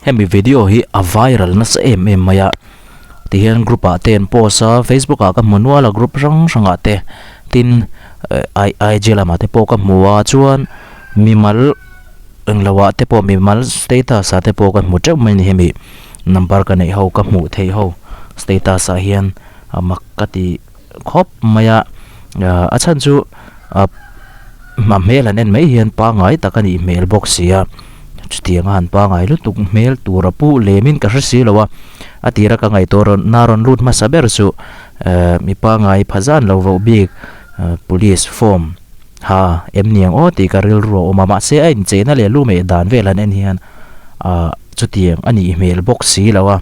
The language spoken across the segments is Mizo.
Hemi video hi a viral nasa em em mai a, tihian group ah te an post a, facebook ah ka hmu nual a group hrang hrang ah te tin IG lamah te pawh ka hmu a chuan mimal englo ah te pawh mimal status ah te pawh ka hmu teuh mai a ni hemi number ka neih ho ka hmuh theih ho status ah hian a mak ka ti khawp mai a a chhan chu a hmel han en mai hian pangai tak a nih hmel bawk si a chutiang a han pangai lutuk hmel tur a pu lem in ka hre si lo a a tira ka ngaihtuah rawn na rawn lut hmasa ber chu ehh mi pangai pha zan lo voh bik police form ha em niang aw tih ka rilru a awm a mahse a incheina leh lu meh dan vel han en hian ah chutiang a nih hmel bawk si lo a.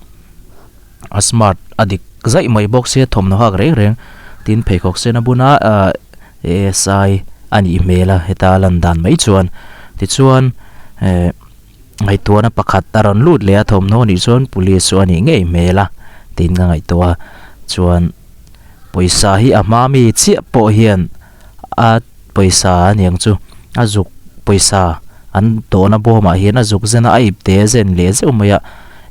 A smart a dik zaih mai bawk sia thawmhnaw hak reng reng tin pheikhawk sen a bun a ahh A_S_I a nih hmel a heta a lan dan mai chuan tichuan ehh ngaihtuahna pakhat a rawn lut leh a thawmhnaw nih chuan police chu a nih ngei hmel a tiin ka ngaihtuah a chuan pawisa hi a hma mi chiah pawh hian. A pawisa a niang chu a zuk pawisa an dawhna bawmah hian a zuk zen a a ipte a zen leh zeuh mai a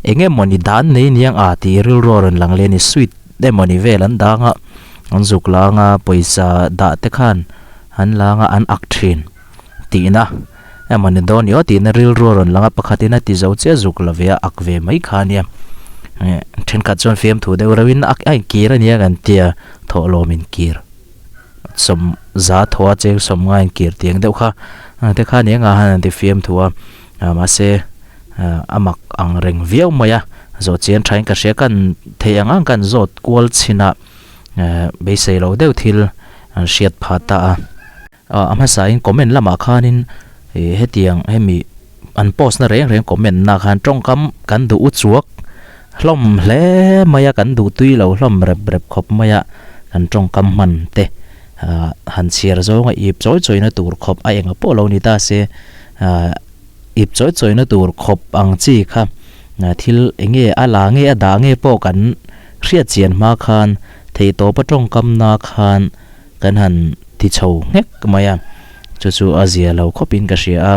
eng emawni dan nei niang a tih rilru a rawn lang leh a ni sweet emawni vel an dang a an zuk lang a pawisa dah te khan an lang a an ak thin tihna emawni dawn ni aw tihna rilru a rawn lang a pakhatin a ti zo chiah zuk la ve a ak ve mai kha a nia thenkhat chuan fiamthu deuh reuhin a inkir a nia kan tia thawhlawm inkir. Sawm za thaw a cheng sawm nga inkir tiang deuh kha te kha nia nga han an ti fiam thu a mahse a mak ang reng viau mai a zawh chian thain ka hria kan theih ang ang kan zawt kual chhin a beisei lo deuh thil an hriat phah ta a. A hmasain comment lamah khanin ih hetiang hemi an post na reng reng comment na khan tawngkam kan duh u chuak hlawm hle mai a kan duh tui lo hlawm rep rep khawp mai a kan tawngkam hman te ah han chhiar zawnga ip chawi chawi na tur khawp a enga pawh lo ni ta se ah ip chawi chawi na tur khawp ang chi kha thil eng nge a la nge a dah nge pawh kan hriat chian hma khan theihtawpa tawngkam na khan. Kan han ti chho nghek mai a, chu chu a zia lo khawpin ka hria a,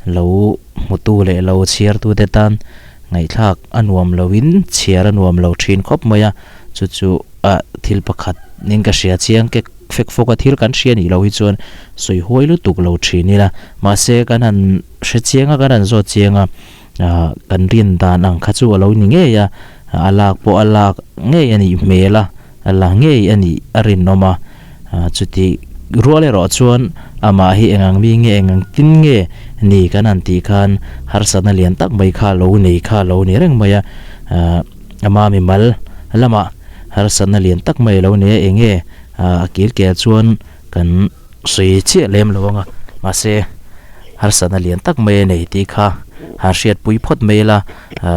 lo hmutu leh lo chhiartute tan ngaihthlak a nuam loin chhiar a nuam lo thin khawp mai a, chu chu a thil pakhat nin ka hria chiang kek fek fawk a thil kan hria nih loh hi chuan sawi huai lutuk lo thin ila, mahse kan han hre chiang a kan han zawt chiang a, kan rin dan ang kha chu a lo ni ngei a, a lak pawh a lak ngei a nih hmel a. A la ngei a nih a rinawm a, chutih rual erawh chuan amah hi engang mi nge engang tin nge ni kan han tih khan harsatna lian tak mai kha lo nei kha lo ni reng mai a, ama mimal lamah harsatna lian tak mai lo nei a eng nge a kir keh chuan kan sawi chiah lem lo ang a, mahse harsatna lian tak mai a nei tih kha han hriatpui phawt mai ila,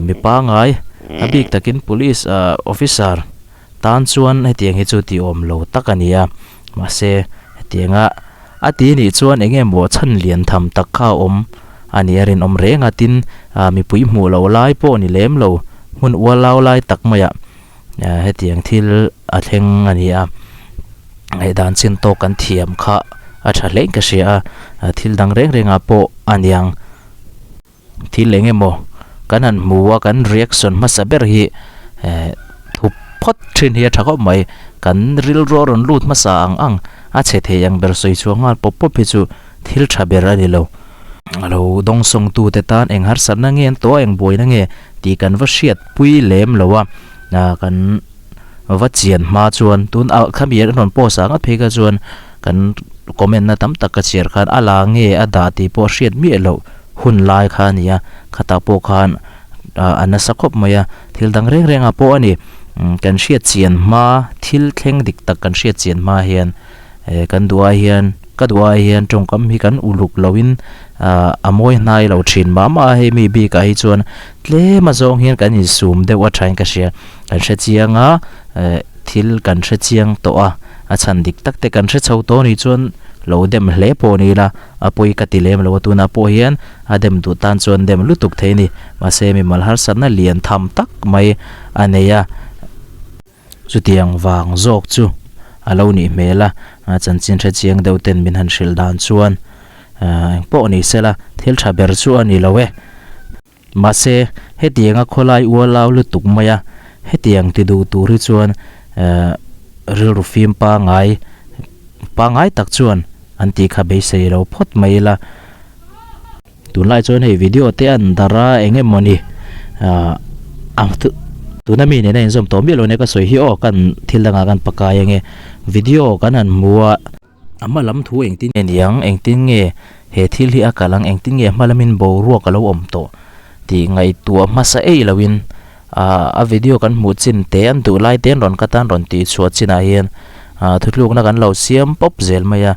mi pangai a bik takin police officer Tan chuan hetiang hi chu tih awm lo tak a ni a, mahse hetianga a ti nih chuan eng emaw chhan lian tham tak kha a awm a ni a rinawm reng a, tin mipui hmuh loh lai pawh ni lem lo hmun ualau lai tak maiah hetiang thil a thleng a ni a, ngaihdan chin tawk kan thiam kha a tha hlein ka hria a, thil dang reng rengah pawh a niang. Thil eng emaw kan han hmu a, kan reaction hmasa ber hi eh thup phawt thin hi a tha khawp mai. Kan rilru a rawn lut hmasa ang ang a chhe thei ang ber sawi chhuah nghal pawp pawp hi chu thil tha ber a ni lo. A lo dawngsawngtu te tan eng harsatna nge an tawh a, eng buaina nge tih kan va hriat pui lem lo a, kan va chian hma chuan tun ah khami an rawn post ah ngat phei kha chuan kan comment na tam tak ka chhiar khan a la nge a dah tih pawh hriat miah loh. Hun lai kha a ni a, khatah pawh khan a nasa khawp mai a, thil dang reng rengah pawh a ni. Kan hriat chian hma, thil thleng dik tak kan hriat chian hma hian kan duh ai hian, ka duh ai hian tawngkam hi kan uluk loin a mawi hnai lo thin mah mah a, hei mi bikah hi chuan tlem a zawng hian kan insum deuh a thain ka hria. Kan hre chiang a, thil kan hre chiang tawh a, a chhan dik tak te kan hre chho tawh anih chuan lo dem hle pawh ni ila. A pawi ka ti lem lo a, tunah pawh hian a dem duh tan chuan dem lutuk thei a ni. Mahse mimal harsatna lian tham tak mai a nei a, chutiang vang zawk chu a lo nih hmel a, chanchin hre chiang deuh ten min han hrilh dan chuan engpawh ni sela thil tha ber chu a ni lo e. Mahse, hetianga khawlai ualau lutuk mai a, hetiang ti duh tur hi chuan rilru fim pangai pangai tak chuan an tih kha beisei lo phawt mai ila. Tunlai chuan hei video te an darh a eng emawni ah a tuna mi nena inzawm tawh miah lo nia ka sawi hi aw kan thil dangah kan pakai ange video kan han hmu a. A hma lam thu engtin nge niang engtin nge he thil hi a kal ang engtin nge a hma lamin boruak a lo awm tawh tih ngaihtuah hmasa ei loin ah a video kan hmuh chin te an duh lai te an rawn cut a an rawn tih chhuah chinah hian ah thutlukna kan lo siam pawp zel mai a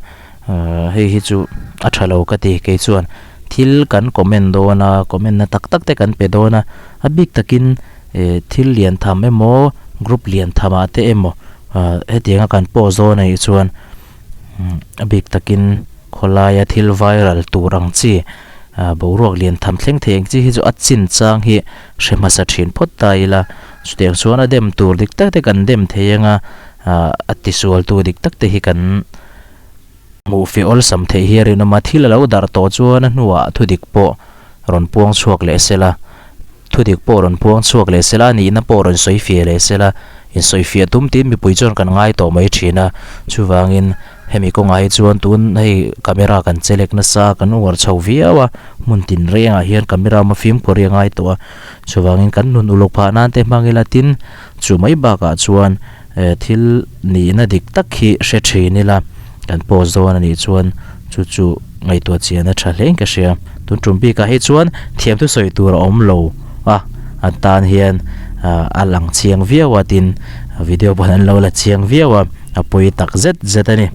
ah hei hi chu a tha lo ka ti kei chuan thil kan comment dawn a comment na tak tak te kan pe dawn a a bik takin eh thil lian tham emaw group lian tham ah te emaw ah hetianga kan post dawn a nih chuan a bik takin khawlaia thil viral tur ang chi ah boruak lian tham thleng thei ang chi hi chu a chin chang hi hre hmasa thin phawt ta ila chutiang chuan a dem tur dik tak te kan dem thei anga ah a tisual tu dik tak te hi kan hmuh feh awlsam theih hi a rinawm a thil a lo darh tawh chuan a hnuah thudik pawh rawn puang chhuak leh sela Thudik pawh rawn puang chhuak leh sela, nihna pawh rawn sawi fiah leh sela, insawi fiah tum tiin mipui chuan kan ngai tawh mai thin a. Chuvangin hemi kawngah hi chuan tun hei camera kan che lek nasa a, kan uar chho viau a, hmun tin rengah hian camera awm a fimkhur hi a ngai tawh a. Chuvangin kan nun uluk phah nan te hmang ila tin chu mai bakah chuan thil nihna dik tak hi hre thin ila kan post dawn a nih chuan chu chu ngaihtuah chian a tha hle in ka hria. Tun tum bikah hi chuan thiam thu sawi tur a awm lo a, an tan hian a lang chiang viau a tin video pawh an lo la chiang viau a, a pawi tak zet zet a ni.